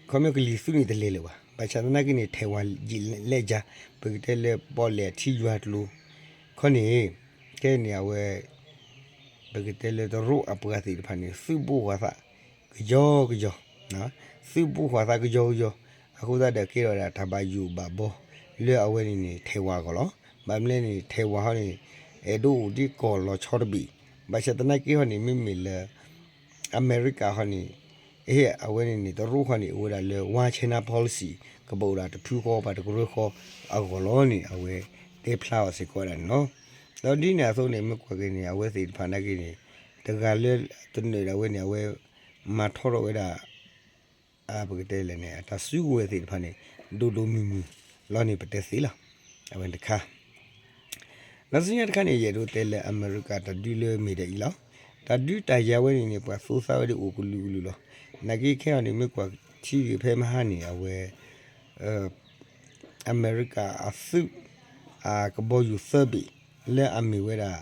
ခီပညီကလံၤသုးန့ၣ်တလဲၤလၢၤဘၣ်. ဘၣ်ဆၣ်သနာ်က့န့ၣ် ထဲဝၤယံာ်လဲၢ်ကါ ပကတဲလၢပီၣ်လဲၣ်ထံယွၤကျိၤ ခီန့ၣ် ခဲအံၤန့ၣ် အဝဲ ပကတဲလၢတရူးအပှၤသ့ၣ်တဖၣ်န့ၣ် သုးဘူးဃာ်သး ကယီကယီ, သုးဘူးဃာ်သးကယီကယီ, အဃိသတးဒီးကဲထီၣ်ဝဲဒၣ်တၢ်ဘၣ်ယိၣ်ဘၣ်ဘီ လၢအဝဲန့ၣ်န့ၣ် ထဲဝၤအဂီၢ်လီၤ. ဘၣ်မနုၤလဲၣ်န့ၣ် ထဲဝၤဟီန့ၣ် အဲၣ်ဒိးအိၣ်ဒ်ကီၢ်လီၤဆီတဘ့ၣ်, ဘၣ်ဆၣ်သနာ်က့ဟီန့ၣ် မ့မ့ၢ်လၢ အမဲရကၤဟီန့ၣ် အဝဲန့ၣ်န့ၣ် တရူးဃီန့ၣ် အိၣ်ဝဲဒၣ်လၢ one China policy ကဘၣ်အိၣ်ဒၣ်တဖုဃီဘၣ်တကရၢဃီအဂီၢ်လီၤန့ၣ် အဝဲတဲဖျါအီၤစ့ၢ်ကီးဝဲဒၣ်န့ၣ်လီၤ. ဒီးဒ်န့ၣ်အသိးန့ၣ် မ့ၢ်ကွၢ်က့ၤန့ၣ် အဝဲသ့ၣ်တဖၣ်နာ်က့န့ၣ် တဂၤလၢတနၢၤဒၣ်ဝဲန့ၣ် အဝဲမၤထီထီၣ်ဝဲဒၣ် ပကတဲလဲၣ်န့ၣ် အတၢ်စုကဝဲၤသ့ၣ်တဖၣ်န့ၣ် ဒိၣ်ဒိၣ်မုၢ်မုၢ်လီၤန့ၣ် ပတဲသ့လီၤ. အဝဲတခါ လၢဆူညါတခါန့ၣ် ယအဲၣ်ဒိးတဲလၢအမဲရကၤတၢ်ဒုးလၢမ့ၢ်ဒၣ်အံၤလီၤ. တၢ်ဒုးတၢ်ယၤဝဲန့ၣ်န့ၣ် ပှၤသိသးဝဲဒၣ်အိၣ်ကလုာ်ကလုာ်လီၤ. နာ်က့ခဲအံၤန့ၣ် မ့ၢ်ကွၢ်ထံဂ့ၤဖဲမဟါန့ၣ် အဝဲ အမဲရကၤအသုး အကဘီယူၤသၢဘ့ၣ် လၢအမ့ၢ်ဝဲဒၣ်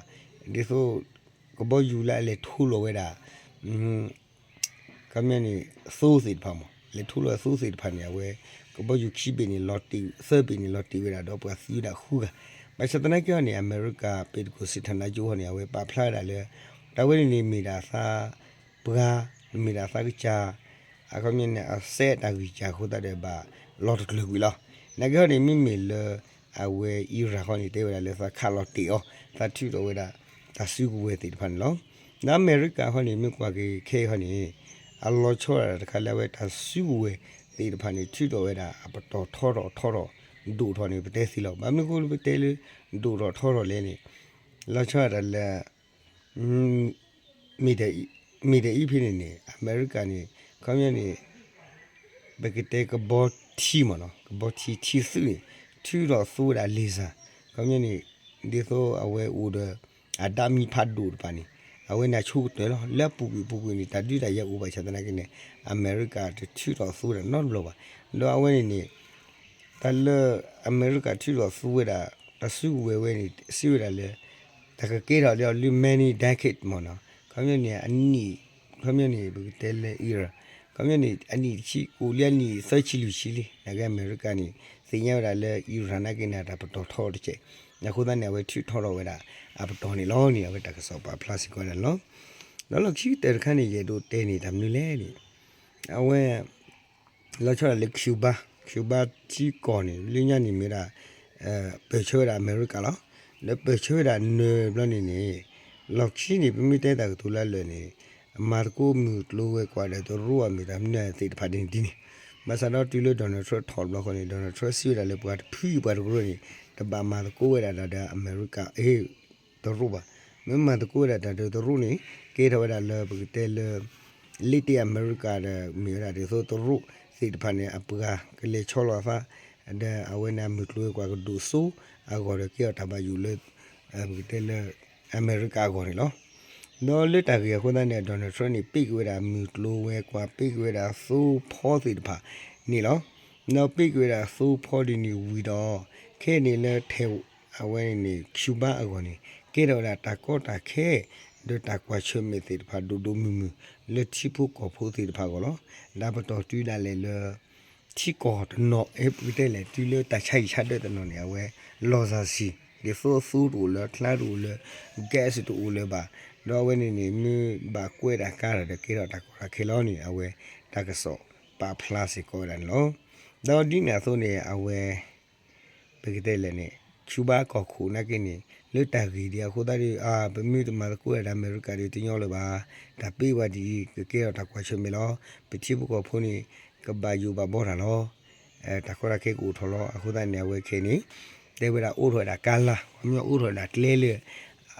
ဒ်သိး ကဘီယူၤလၢအလဲၤထူလီၤဝဲဒၣ် ခီပညီန့ၣ် သိသ့ၣ်တဖၣ်မး လဲၤထူလီၤသိသ့ၣ်တဖၣ်န့ၣ် အဝဲ ကဘီယူၤခံဘ့ၣ်န့ၣ် လီၤတ့ၢ် သၢဘ့ၣ်န့ၣ် လီၤတ့ၢ်ဝဲဒၣ်ဒီးပှၤသံဝဲဒၣ်ဃုဂၤ, ဘၣ်ဆၣ်သနာ်က့ဟီန့ၣ် အမဲရကၤ ပ့ၤတကိၣ်စ့ၣ်ထၣ်နါကၠိဟီန့ၣ် အဝဲပာ်ဖျါဝဲဒၣ်လၢ တၢ်ဝဲန့ၣ်န့ၣ် မ့ၢ်ဒၣ်သးပှၢ် မ့ၢ်ဒၣ်သးကစၢ် အခီပညီန့ၣ် အစဲးတၢ်ဂံၢ်စၢ်အဃိသတးဒီး ဘၣ်လီၤတကျၢၤကွံာ်လီၤ. နာ်က့ဟီန့ၣ် မ့မ့ၢ်လၢ အဝဲ Iran ဃီန့ၣ် တဲဝဲဒၣ်လၢသးခးလီၤတ့ၢ်အီၤ သးထုးထီၣ်ဝဲဒၣ် တၢ်စုကဝဲၤသ့ၣ်တဖၣ်န့ၣ်လီၤ. ဒီးအမဲရကၤဃီန့ၣ် မ့ၢ်ကွၢ်က့ၤခဲအံၤဃီန့ၣ် အလီၤဆီဒၣ်တၢ်တခါလၢအဝဲတၢ်စုကဝဲၤသ့ၣ်တဖၣ်န့ၣ် ထုးထီၣ်ဝဲဒၣ် အပတီၢ်ထီထီၣ်ထီထီၣ် ဒိၣ်ထီၣ်န့ၣ် ပတဲသ့လီၤ. ဘၣ်မနုၤအဃိလၢပတဲလၢ ဒိၣ်ထီၣ်ထီထီၣ်လဲၣ်န့ၣ် လီၤဆီဒၣ်တၢ်လၢ မ့ၢ်ဒ်အံၤဖဲန့ၣ်န့ၣ် အမဲရကၤန့ၣ် ခီပညီန့ၣ် ပကတဲကဘီထံမ့ၢ်နီၤ ကဘီထံထံသုးန့ၣ် ထုးထီၣ်သူဝဲဒၣ် laser ခီပညီန့ၣ် ဒ်သိးအဝဲအိၣ်ဒီး အဒါမံၤဖးဒိၣ်တဖၣ်န့ၣ် အဝဲန့ၣ်အဆိကတၢၢ်လီၤ. လၢအပူၤကွံာ်ပူၤကွံာ်န့ၣ် တၢ်ဒုးတၢ်ယၤအိၣ်ဘၣ်ဆၣ်သနာ်က့န့ၣ် အမဲရကၤတထုးထီၣ်သူဝဲဒၣ်နီတဘျီဘၣ်. ဒီးအဝဲန့ၣ်န့ၣ် တၢ်လၢအမဲရကၤထုးထီၣ်သူဝဲဒၣ် တၢ်စုကဝဲၤဝဲန့ၣ် စံးဝဲဒၣ်လၢ တၢ်ကကဲထီၣ်လၢ လၢ many decade မ့ၢ်နီၤ. ခီပညီန့ၣ် အနံၣ်, ခီပညီန့ၣ် ပကတဲလၢ Iran ခီပညီန့ၣ် အနံၣ်တဆံ ကအိၣ်လံအနံၣ်သၢဆံလွံၢ်ဆံလံ. နာ်က့အမဲရကၤန့ၣ် သ့ၣ်ညါဝဲဒၣ်လၢ Iran နာ်က့န့ၣ် တၢ်ပတီၢ်ထီတစဲး. အဃိသတးန့ၣ် အဝဲထုးထီၣ်ထီၣ်ဝဲဒၣ် အပတီၢ်န့ၣ်လီၤန့ၣ် အဝဲတၢ်ကစီၣ်ပာ်ဖျါစ့ၢ်ကီးဝဲဒၣ်န့ၣ်လီၤ. ဒီးလီၢ်ခံကတၢၢ်တခါန့ၣ် ယအဲၣ်ဒိးတဲန့ၣ် တၢ်မနုၤလဲၣ်န့ၣ် အဝဲ လီၤဆီဒၣ်တၢ်လၢ Cuba, Cuba ထံကီၢ်န့ၣ် လၢညါန့ၣ်မ့ၢ်ဝဲဒၣ် ပၢၢ်ဆၢဝဲဒၣ်အမဲရကၤလီၤ. ဒီးပၢၢ်ဆၢဝဲဒၣ်နၢၤဘျီန့ၣ်န့ၣ် လီၢ်ခံန့ၣ် ပမ့ၢ်တဲတၢ်ကတိၤလၢအလၢာ်န့ၣ် အမၤသကိးမုၢ်ကျိၤဝဲၤကွာ်ဒီးတရူးအမ့ၢ်တၢ်မနုၤသ့ၣ်တဖၣ်န့ၣ်ဒ်န့ၣ်. ဘၣ်ဆၣ်ဒီးတုၤလၢ Donald Trump ထီၣ်ဘျီဃီန့ၣ် Donald Trump စံးဝဲဒၣ်လၢပှၤတဖုပှၤတကရၢန့ၣ် တဘၣ်မၤသကိးဝဲဒၣ်တၢ်ဒီးအမဲရကၤ အ့ တရူးဘၣ်. မ့ၢ်မၤသကိးဝဲဒၣ်တၢ်ဒီးတရူးန့ၣ် ကဲထီၣ်ဝဲဒၣ်လၢပကတဲလၢ လ့တ့ၢ်အမဲရကၤဒီး မ့ၢ်ဝဲဒၣ်ဒ်သိးတရူးသ့ၣ်တဖၣ်န့ၣ် အပှၤကလဲၤဆီလီၤအသး ဒီးအဝဲန့ၣ်အမုၢ်ကျိၤဝဲၤကွာ်ကဒိၣ်စိအဂီၢ်ဒီး ကဲထီၣ်တၢ်ဘၣ်ယိၣ်လၢ ပကတဲလၢ အမဲရကၤအဂီၢ်န့ၣ်လီၤ. ဒီးလၢတၢ်ဂ့ၢ်အဃိသတးန့ၣ် Donald Trump န့ၣ် ပ့ၢ်က့ၤဝဲဒၣ်မုၢ်ကျိၤဝဲၤကွာ် ပ့ၢ်က့ၤဝဲဒၣ်သိဖီသ့ၣ်တဖၣ်န့ၣ်လီၤ. ဒီးပ့ၢ်က့ၤဝဲဒၣ်သိဖီဒ်န့ၣ်ဝံၤဒီး ခဲအံၤန့ၣ်လၢထဲး အဝဲန့ၣ်န့ၣ် Cuba အဂီၢ်န့ၣ် ကဲထီၣ်ဝဲဒၣ်တၢ်ကီတၢ်ခဲ ဒီးတၢ်ကွၢ်ဆၢၣ်မဲာ်သ့ၣ်တဖၣ်ဒိၣ်ဒိၣ်မုၢ်မုၢ် လၢထံဖိကီၢ်ဖိသ့ၣ်တဖၣ်အဂီၢ်လီၤ. ဒီးပတီၢ်တုၤဒၣ်လဲာ်လၢ ထံကီၢ်တနီၤ အဲ ပကတဲလဲၣ် တုၤလၢတၢ်ဆါဟံၣ်ဆါဒၢတနီၤန့ၣ် အဝဲ လီၤစၢ်ဆံၣ် ဒ်သိးသိတအိၣ်လၢၤ ချါတအိၣ်လၢၤ gas တအိၣ်လၢၤဘၣ်. ဒီးအဝဲန့ၣ်န့ၣ် မ့ၢ်ဘၣ်ကွဲးတၢ်ကါတၢ်ဒီး ကဲထီၣ်တၢ်ကီတၢ်ခဲလီၤန့ၣ် အဝဲတၢ်ကစီၣ်ပာ်ဖျါစ့ၢ်ကီးဝဲဒၣ်န့ၣ်လီၤ. ဒီးဒ်န့ၣ်အသိးန့ၣ် အဝဲ ပကတဲလဲၣ်န့ၣ် Cuba ကီၢ်ခိၣ်နာ်က့န့ၣ် လၢတၢ်ဂ့ၢ်ဒ်အဃိသတးဒီး အ ပမ့ၢ်တမၤသကိးဒၣ်ဒီးအမဲရကၤဒီးတညီလၢၤဘၣ်. တၢ်ပ့ၢ်ဝဲဒ်အံၤ ကကဲထီၣ်တၢ်ကွၢ်ဆၢၣ်မဲာ်လီၤ. ပထံဖိကီၢ်ဖိန့ၣ် ကဘၣ်ယိၣ်ဘၣ်ဘီတၢ်လီၤ. တၢ်ကီတၢ်ခဲကအိၣ်ထီၣ်လီၤ. အဃိသတးန့ၣ် အဝဲခဲအံၤန့ၣ် တဲဝဲဒၣ်အိးထီၣ်ဝဲဒၣ်ကါလါ ခီပညီအိးထီၣ်ဝဲဒၣ်ကျဲလၢ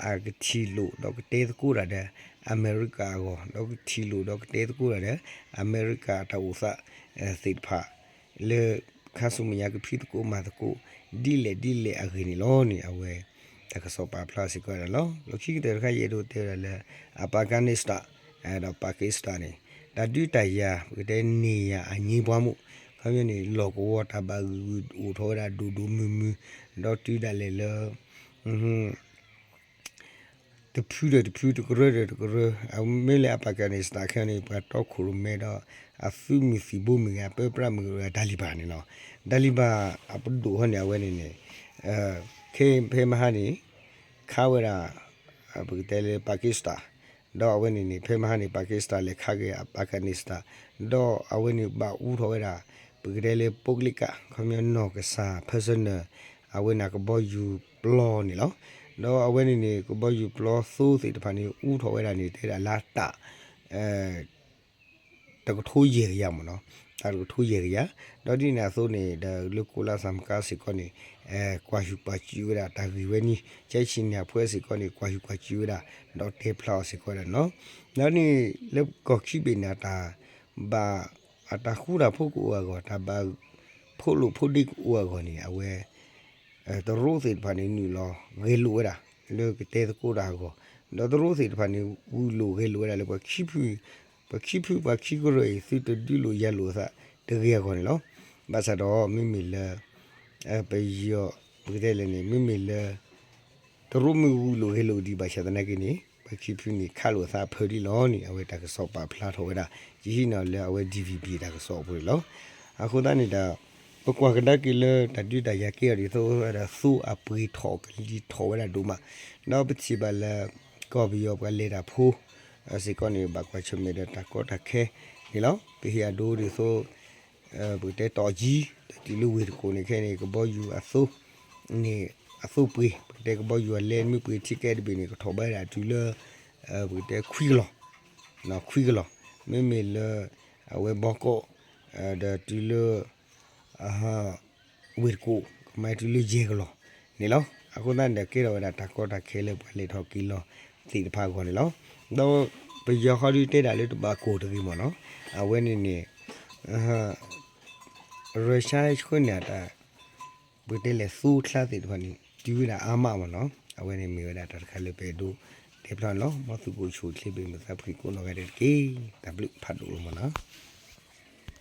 အကထံၣ်လိာ်ဒီးကတဲသကိးတၢ်ဒီး အမဲရကၤအဂီၢ် ဒီးကထံၣ်လိာ်ဒီးကတဲသကိးတၢ်ဒီး အမဲရကၤတၢ်အိၣ်သး သ့ၣ်တဖၣ် လၢခါဆူမဲာ်ညါကဖံးသကိးမၤသကိး ဒ်လဲၣ်ဒ်လဲၣ်အဂ့ၢ်န့ၣ်လီၤန့ၣ် အဝဲ တၢ်ကစီၣ်ပာ်ဖျါစ့ၢ်ကီးဝဲဒၣ်လီၤ. လီၢ်ခံကတၢၢ်တခါ ယအဲၣ်ဒိးတဲဝဲဒၣ်လၢ အ Afghanistan ဒီး Pakistan န့ၣ် တၢ်ဒုးတၢ်ယၤ ပကတဲန့ၢ်ယၤအငြိမ်းပွါမှု ခီပညီန့ၣ် လီၢ်ကဝီၤတၢ်ဘၣ်ဂုာ်ဂုာ်အိၣ်ထီၣ်ဝဲဒၣ်ဒိၣ်ဒိၣ်မုၢ်မုၢ် ဒီးတုၤဒၣ်လဲာ်လၢ တဖုဒီးတဖု တကရၢဒီးတကရၢ အမ့ၢ်လၢအ Afghanistan ခဲအံၤန့ၣ် ပှၤတီခိၣ်ရိၣ်မဲဒီး အသုးမုၢ်သံၣ်ဘိမ့ၢ်ဂ့ၤ အပၢပြးမ့ၢ်ဂ့ၤ Taliban န့ၣ်လီၤ. Taliban အပဒိၣ်ဟီန့ၣ် အဝဲန့ၣ်န့ၣ် ခဲဖဲမဟါန့ၣ် ခးဝဲဒၣ် ပကတဲလၢ Pakistan ဒီးအဝဲန့ၣ်န့ၣ် ဖဲမဟါန့ၣ် Pakistan လဲၤခးက့ၤ Afghanistan ဒီးအဝဲန့ၣ်ဘၣ်အူထီၣ်ဝဲဒၣ် ပကတဲလၢ ပုဂ္ဂလိက ခီပညီနီၢ်ကစၢ် personal အဝဲန့ၣ်ကဘီယူၤပျီန့ၣ်လီၤ. ဒီးအဝဲန့ၣ်န့ၣ် ကဘီယူၤပျီသိသ့ၣ်တဖၣ်န့ၣ် အူထီၣ်ဝဲဒၣ်န့ၣ် တဲဒၣ်လၢတၢ် တကထိယဲၢ်ကယၤမ့ၢ်နီၤ, တၢ်တကထိယဲၢ်ကယၤ, ဒီးဒ်န့ၣ်အသိးန့ၣ် ဒီးလၢကိလါစၢ်မကါစ့ၢ်ကီးန့ၣ် ကွၢ်ဟုၣ်ကွၢ်စူၣ်ဝဲဒၣ်တၢ်ဂ့ၢ်ဝဲန့ၣ် ကဲဆံန့ၣ်အဖှဲစ့ၢ်ကီးန့ၣ် ကွၢ်ဟုၣ်ကွၢ်စူၣ်ဝဲဒၣ် ဒီးတဲဖျါအီၤစ့ၢ်ကီးဝဲဒၣ်န့ၣ်လီၤ. ဒီးန့ၣ် လၢကီၢ်ခံဘ့ၣ်န့ၣ် တၢ်ဘၣ် အတၢ်ဃူတၢ်ဖိးကအိၣ်အဂီၢ် တၢ်ဘၣ်ဖိးလိာ်ဖိးဒ့ကအိၣ်အဂီၢ်န့ၣ် အဝဲ တရူးသ့ၣ်တဖၣ်န့ၣ် နုာ်လီၤဂဲၤလိာ်ဝဲဒၣ် လၢကတဲသကိးတၢ်အဂီၢ်, ဒီးတရူးသ့ၣ်တဖၣ်န့ၣ် ဂုာ်လိာ်ဂဲၤလိာ်ဝဲဒၣ်လၢပှၤခံဖု, ပှၤခံဖုပှၤခံကရၢအံၤ သုတဒုးလိာ်ယၤလိာ်အသးတဂ့ၤအဂီၢ်န့ၣ်လီၤ. ဘၣ်ဆၣ်ဒီးမ့မ့ၢ်လၢ ပယီၤ ပကတဲလဲၣ်န့ၣ် မ့မ့ၢ်လၢ တရူးမ့ၢ်ဂုာ်လိာ်ဂဲၤလိာ်ဒံးဘၣ်ဆၣ်သနာ်က့န့ၣ် ပှၤခံဖုန့ၣ် ခးလိာ်အသးဖၢဒံးလီၤန့ၣ် အဝဲတၢ်ကစီၣ်ပာ်ဖျါထီၣ်ဝဲဒၣ် ယဟံးန့ၢ်လၢအဝဲ DVB တၢ်ကစီၣ်အပူၤန့ၣ်လီၤ. အဃိသတးန့ၣ်ဒီး ပကွၢ်ကဒါက့ၤလၢတၢ်ဒုးတၢ်ယၤကဲအီၤဒ်သိးဝဲဒၣ် သိအပှ့ၤထီၣ်ကလံၤထီၣ်ဝဲဒၣ်ဒိၣ်မး, ဒီးပထံၣ်ဘၣ်လၢ ကီၢ်ပယီၤပှၤလဲၤတၢ်ဖိ စ့ၢ်ကီးန့ၣ် ဘၣ်ကွၢ်ဆၢၣ်မဲာ်ဒီးတၢ်ကီတၢ်ခဲန့ၣ်လီၤ. ပဟ့ၣ်အဒိဒ်သိး ပကတဲတီၢ်ကံ ဒီးတုၤလၢဝ့ၢ်တကိးန့ၣ်ခဲအံၤန့ၣ် ကဘီယူၤအသိး န့ၣ် အသိးပှ့ၤ ပကတဲကဘီယူၤအလဲမ့ၢ်ပှ့ၤ ထံကဲတဘ့ၣ်န့ၣ် ကထီၣ်ဘၣ်ဝဲဒၣ်တုၤလၢ ပကတဲခွံကလီၢ်, ခွံကလီၢ်, မ့မ့ၢ်လၢ အဝဲဘီကီး ဒီးတုၤလၢ ဝ့ၢ်တကိး ကမၤတုၤလၢယဲၢ်ကလီၢ်န့ၣ်လီၤ. အဃိသတးန့ၣ်ဒီး ကဲထီၣ်ဝဲဒၣ်တၢ်ကီတၢ်ခဲလၢပှၤလဲၤထီၣ်က့ၤလီၤသ့ၣ်တဖၣ်အဂီၢ်န့ၣ်လီၤ. ဒီးပယီၤဃီဒုးတဲဒၣ်လၢတဘၣ်ကိၢ်တဂ့ၤမ့ၢ်နီၤ, အဝဲန့ၣ်န့ၣ် ရၢၡါဆှၢန့ၢ်အတၢ် ပကတဲလဲၣ်သိချါသ့ၣ်တဖၣ်န့ၣ် တုၤဝဲဒၣ်အါမးမ့ၢ်နီၤ, အဝဲန့ၣ်မ့ၢ်ဝဲဒၣ်တၢ်တခါလၢပအဲၣ်ဒိး တဲဖျါလီၤ. မ်သုကအိၣ်ဆူၣ်အိၣ်ချ့ ဘၣ်မုာ်သးဖှံကိးနီၢ်ဂၤဒဲးတက့ၢ်. တၢ်ဘျုးဖးဒိၣ်လီၤမၢ်နီၤ.